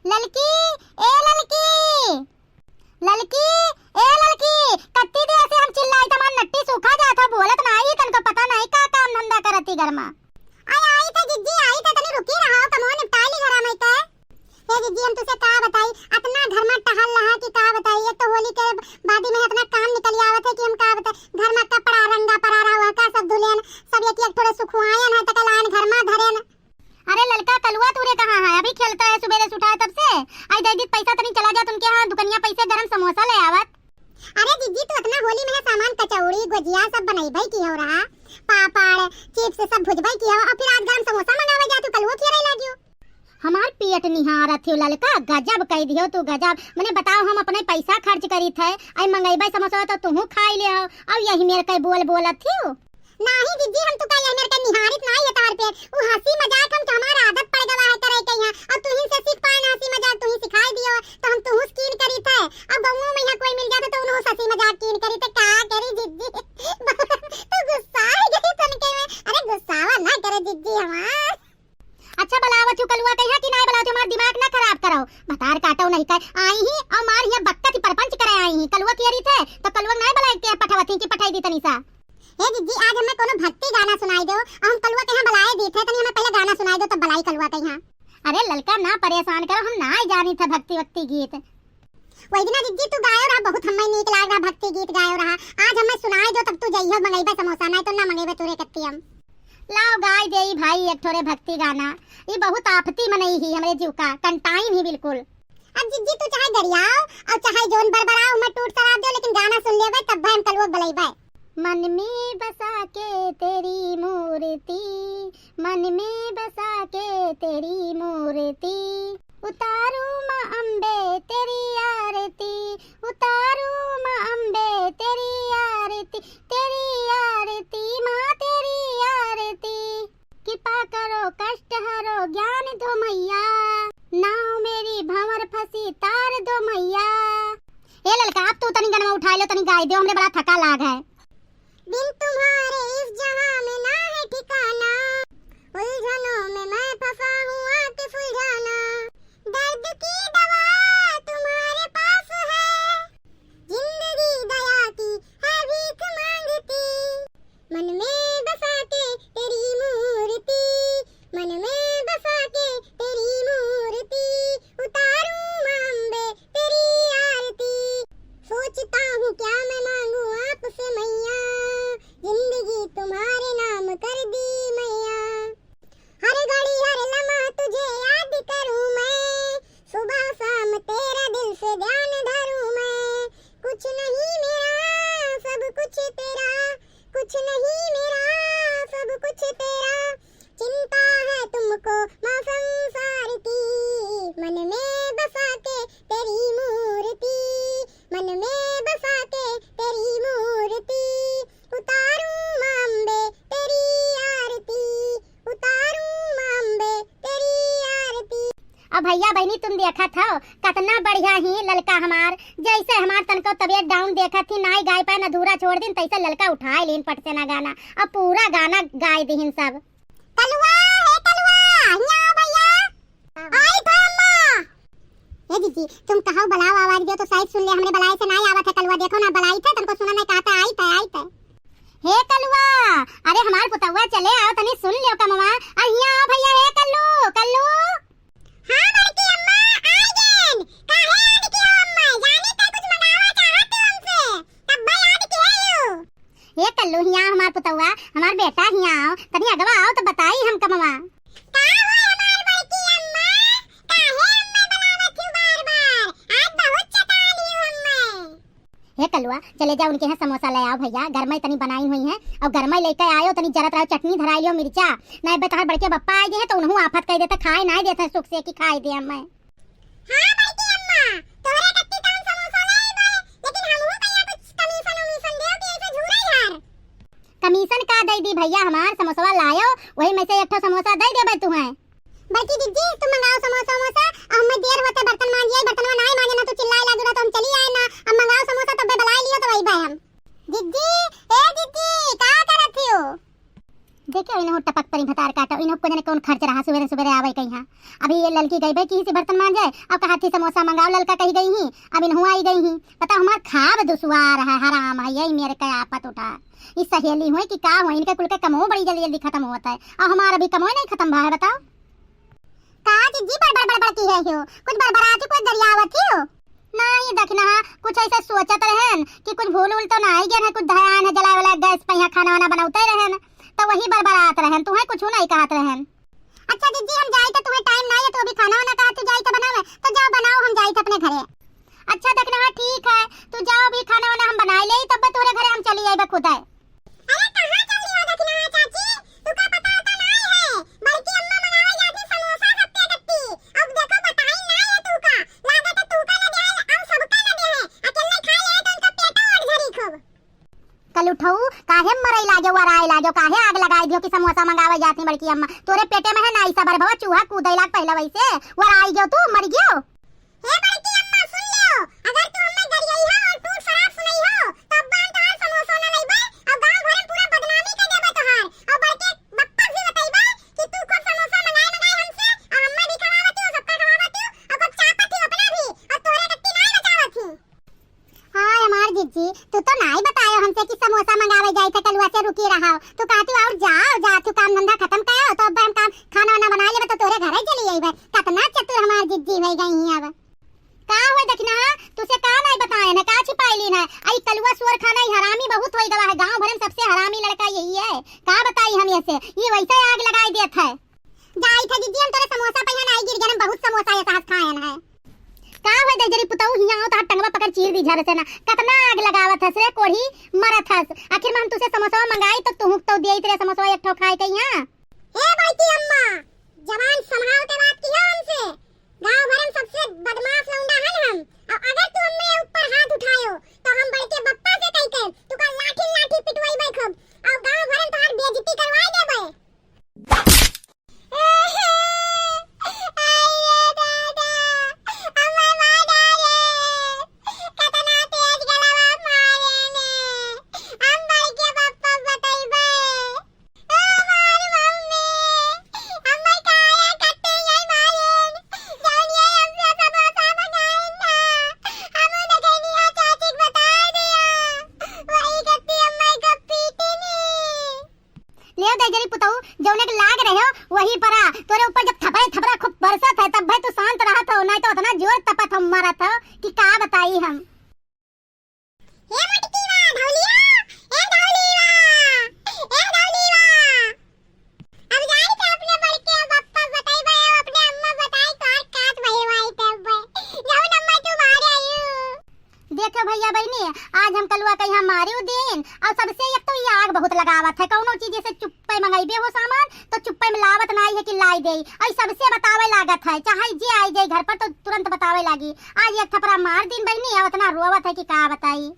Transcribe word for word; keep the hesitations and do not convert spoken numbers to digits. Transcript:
ललकी, ए ललकी, ललकी, ए ललकी, कत्ती देर से हम चिल्लाई त हमार नट्टी सूखा जात है, बोलत नाहीं, तनको पता नाहीं का काम धंधा करत ही घर मा। आई, आई थे जिज्जी, आई थे, तनी रुकी रहा, कमवा निपटाई ली घरा मा के। हे जिज्जी, हम तुसे का बताई, अतना घर मा टहल रहा कि का बताई। एक तो होली के बादी मा अतना काम निकल आवत है कि हम का बताई, घर मा कपड़ा रंगा पड़ा रहा, वह का सब धुलेन, सब एक एक ठोरे सुखवायन है, तक लायन घर मा धरेन। अरे ललका, कलुआ तोरे कहाँ है? अभी खेलता है सुबेरे से उठाए तब से। आई दे दी पैसा, तनी चला जात उनके यहाँ दुकनिया पैसे गरम समोसा ले आवत। अरे जिज्जी, तू अतना होली मा सामान कचौड़ी, गुजिया सब बनइबे की हो रहा, पापड़, चिप्स सब भुजबे की हो, और फिर आज गरम समोसा मंगावे जा तू, कलुआ खियरे लागियो। हमार पेट निहारत हो ललका, गजब कह दियो तू, गजब। मने बताओ, हम अपने पैसा खर्च करीत है, आई मंगइबे समोसा तो तुहू खाई ले हो, और यही मेर के बोल बोलत हो। नाहीं जिज्जी, हम तो का यह मेर के निहारित नाहीं है तोहर पेट। उ हँसी मजाक हम तो हमार आदत पड़ गवा है करे के यहाँ। और तुहिन से सीख पाए ना हँसी मजाक, तुही सिखाई दियो, तो हम तुहू से कीन करीत है। अब गौवा मा यहाँ कोई मिल जात तो उन्हों से हँसी मजाक कीन करीत है, का करी जिज्जी? तू गुस्सा है गई तनके मा। अरे गुस्सावा ना करे जिज्जी हमार। अच्छा, बुलावत हूँ कलुआ कहिया कि नाहीं बुलावत हूँ, हमार दिमाग ना खराब करो। भतार काटो नहीं कहे आई ही, और मार हिया बक्कत ही परपंच करे आई ही। कलुआ कियरी थे, तो कलुआ नाहीं बुलाए के पठवत ही कि पठाई दी तनी सा। हे जिज्जी, आज हमें कोनो भक्ति गाना सुनाई दो, और हम कलुआ कहिया बुलाए दी थे, तनी हमें पहले गाना सुनाई दो, तब बुलाई कलुआ कहिया। अरे ललका, ना परेशान करो, हम नाहीं जानी थे भक्ति वक्ति गीत। वही दिना जिज्जी तू गायो रहा, बहुत हमें नीक लाग रहा, भक्ति गीत गायो रहा। आज हमें सुनाए दो, तब तू जइहो मंगइबे समोसा, नाहीं तो ना मंगइबे तोरे कत्ती हम। लाओ गाय देई भाई एक ठोरे भक्ति गाना। ई बहुत आफती मनई ही हमरे जीव का, कंटाइन ही बिल्कुल। अब जिज्जी तू चाहे गरियाओ और चाहे जोन बरबराओ, हमें टूट शराब दो, लेकिन गाना सुन लेबे तब हम कलुआ बुलइबे। मन में बसा के तेरी मूर्ति, मन में बसा के तेरी मूर्ति, उतारूं माँ अम्बे तेरी आरती, उतारूं माँ अम्बे तेरी आरती, तेरी आरती माँ तेरी आरती। कृपा करो कष्ट हरो ज्ञान दो मैया, नाव मेरी भंवर फंसी तार दो मैया। ए ललका, अब तू तनी गनवा उठाई लो, तनी गाई दो, हमरे बड़ा थका लाग है। बिन तुम्हारे इस जहां में ना है ठिकाना, उलझनों में मैं फंसा हूँ आके सुलझाना। दर्द की दवा तुम्हारे पास है, जिंदगी दया की है भीख मांगती। मन में बसा के तेरी मूर्ति, मन में बसा के तेरी मूर्ति, उतारूं माँ अम्बे तेरी आरती। सोचता हूँ क्या मैं मांगू आपसे मैया, जिंदगी तुम्हारे नाम कर दी मैया। हर घड़ी हर लम्हा तुझे याद करूँ मैं, सुबह शाम तेरा दिल से ध्यान धरूँ मैं। कुछ नहीं मेरा, सब कुछ तेरा, कुछ नहीं मेरा, सब कुछ तेरा। चिंता है तुमको माँ संसार की, मन में बसा के तेरी मूर्ति, मन में बसा के तेरी मूर्ति, उतारूं माँ अम्बे तेरी आरती, उतारूं माँ अम्बे तेरी आरती। अब भैया बहिनी तुम देखत हो, कतना बढ़िया ही ललका हमार, जैसे हमार तनको तबियत down देखत ही, नाई गाय पाए, अधूरा छोड़ दिन, तैसे ललका उठाए लीन पट से ना गाना, अब पूरा गाना गाय दिहिन सब। कलुआ, हे कलुआ, हियाँ आओ भैया। आई थे अम्मा। ए दीदी, तुम कहो बुलाओ, आवाज दियो तो शायद सुन ले, हमरे बलाई से नाई आवत है कलुआ, देखो ना बलाई थे, तनको सुना नहीं कहता, आई थे, आई थे। हे कलुआ, अरे हमार पुतौआ चले आओ, तनी सुन लियो कमवा। आ हियाँ आओ भैया, हे कल्लू, कल्लू। हाँ बड़की अम्मा, आ गेन। काहे याद कियो अम्मा? जानी ते कुछ मंगावा चाहत हो हमसे, तब्बे याद किहे हो। हे कल्लू, हियाँ हमार पुतौआ, हमार बेटा, हियाँ आओ, तनी अगवा आओ तो बताई हम कमवा। का हो हमार बड़की अम्मा, काहे अम्मा बुलावत हो बार-बार? आज बहुत सता लियो अम्मा। हे कलुआ, चले जा उनके यहाँ समोसा ले आओ भैया, गरमई तनी बनाई हुई है, और गरमई लेके आयो, तनी जरत रहो, चटनी धराई लियो, मिर्चा, नहीं बे तोहर बड़के बप्पा आए हैं तो उन्हों आफत कह देते, खाए नहीं देते सुख से कि खाए दे हमें। हाँ बड़की अम्मा, तोहरे कत्ती तो हम समोसा ले आए बे, लेकिन हमहू कहिया कुछ कमीशन उमीशन देव कि ऐसे झूरे यार। कमीशन का दे दी भैया, हमार समोसवा लायो, वही में से एक ठो समोसा दे देबे तुहें। बड़की दीदी, तुम मंगाओ समोसा वमोसा, अब हमें देर होते बर्तन मांजिए, बर्तनवा नाय मांजे ना, तू चिल्लाए लागे बा, तो हम चली आए ना। अब मंगाओ समोसा, तब्बे बुलाए लियो, तो वही बा हम। दीदी, ए दीदी, का करत हो? देखियो, इन्हों टपक परी भतार काटो, इन्हों को जने कौन खर्च रहा, सुबेरे सुबेरे आवे कहीं। अभी ये ललकी गई बे, किसी से बर्तन मांजे, अब कहत ही समोसा मंगाओ, ललका कही गई ही, अब इनहू आई गई ही। बताओ, हमार खाब दुश्वार है, हराम है, यही मेरे के आफत उठा। ई सहेली हुई कि का हुई, इनके कुल के कमो बड़ी जल्दी जल्दी खत्म होत है, और हमार अभी कमो नहीं खत्म भा है, बताओ। का जिज्जी बड़बड़ बड़बड़ की है हो? कुछ बड़बड़ात ही, कुछ गरियावत ही हो? नहीं दखिनहा, कुछ ऐसे सोचत रहन कि कुछ भूल उल तो ना आई गए है, कुछ ध्यान है जलाए वाला गैस पे यहाँ खाना वाना बनौते रहन, तो वही बड़बड़ात रहन, तुम्हें कुछ नहीं कहत रहन। अच्छा जिज्जी, हम जाई तो तुम्हें टाइम ना है, तो अभी खाना वाना कहा तू जाई तो बनावे, तो जाओ बनाओ, हम जाई थे अपने घरे। अच्छा दखिनहा, ठीक है, तू जाओ, अभी खाना वाना हम बनाए ले, तब तोरे घरे हम चली आइबे खुद है। अरे कहाँ चल रही हो दखिनहा चाची? तुका पता होता नाई है, बड़की अम्मा मंगावे जाती समोसा सबके गत्ती। अब देखो बताई नाई है तुका, लागत है तुका न दे है, अब सबका न दे है, अकेले खा ले तो उनका पेटो ओढ़ झरी खूब। कल उठऊ, काहे मरई लागो, वराई लागो, काहे आग लगाई दियो कि समोसा मंगावे जाती बड़की अम्मा? तोरे पेटे में है नाई सबर भवा, चूहा कूदे लाग पहले वैसे, वराई गयो तू, मर गयो। हे बड़की अम्मा, सुन लियो, अगर तू हमें गरियई हो और टूट शराब सुनई हो, तो अब्बा हम तोहार समोसो न लइबे और गांव भर में पूरा बदनामी कर देबे तोहार। और बड़के बप्पा से भी बतइबे कि तू खूब समोसा मंगाए मंगाए हमसे, और हमें भी खवावत हो, सबका खवावत हो, और खूब चापत हो अपना भी, और तोहरे गत्ती नाय बचावत ही। हाय हमार जिज्जी, तू तो नाय बतायो हमसे कि समोसा मंगावे जाई थे, कलुआ से रुकी रहा। तू कहती और जाओ, जा तू काम धंधा खत्म करो, तो अब हम काम खाना वाना बना लेबे तो तोरे घरे चली जाइबे। कतना चतुर हमार जिज्जी हो गई ही अब। का होय दखिनहा, तुसे का नाय बताए न, का छिपाई ली न? आई कलुआ सुअर खाना ही हरामी बहुत होई गवा है, गांव भर में सबसे हरामी लड़का यही है। का बताई हम ऐसे, ये वैसे आग लगाई देत है। जाई थे जिज्जी, हम तोरे समोसा पे यहाँ नाई गिर गए, हम बहुत समोसा ये साहस खाए हैं। का होय दे जरी पुतऊ, हियाँ आओ तो हाथ टंगवा पकड़ चीर दी झर से ना, कतना आग लगावत हस रे कोढ़ी, मरत हस। आखिर में हम तुसे समोसा मंगाई तो तुहू तो दिए तेरे समोसा एक ठो खाए के यहाँ। ए बड़की अम्मा, जबान संभाल के बात किहो हमसे। गांव भर में सबसे बदमाश लौंडा हन हम। और अगर तू हमरे ऊपर हाथ उठायो, तो हम बड़के बप्पा से कही के तुका लाठी लाठी पिटवाई खूब। और गांव भर में तोहार बेइज्जती करवाई देबे। आई रे दादा, हमर मार डाले। कतना तेज गलवा मारे ने। हम बड़के बप्पा बतइबे। ओ हमार मम्मी, हमें काहे कटे गई मालिन? जौन ये हमसे समोसा मंगाइन ना, हम उन्हें कहनी है चाची को बता दिया। वही गत्ती अम्मा को पीटी नी। ले दे जरी पुतऊ, जौने के लाग रहे हो, वही परा। तोरे ऊपर जब थपड़े थपड़ा खूब बरसत है, तब भाई तू शांत रहत हो, नहीं तो उतना जोर तपत हम मारत हो कि का बताई हम। ए मोटकी बा, धौलिया, ए धौली बा, ए धौली बा। अब जाई थे अपने बड़के बप्पा बताई बा, अपने अम्मा बताई तोहार कात भई वाई तब बे। जौन अम्मा तू मारे आयु। देखो भैया बहिनी, आज हम कलुआ के यहाँ मारियो दिन, और सबसे एक तो ये आग बहुत लगावत है, कौनो चीज से चुप्पे मंगइबे हो सामान तो चुप्पे में लावत नाई है कि लाई दे, और सबसे बतावे लागत है, चाहे जे आई जाए घर पर तो तुरंत बतावे लागी। आज एक थपरा मार दिन बहिनी, और उतना रोवत है कि का बताई।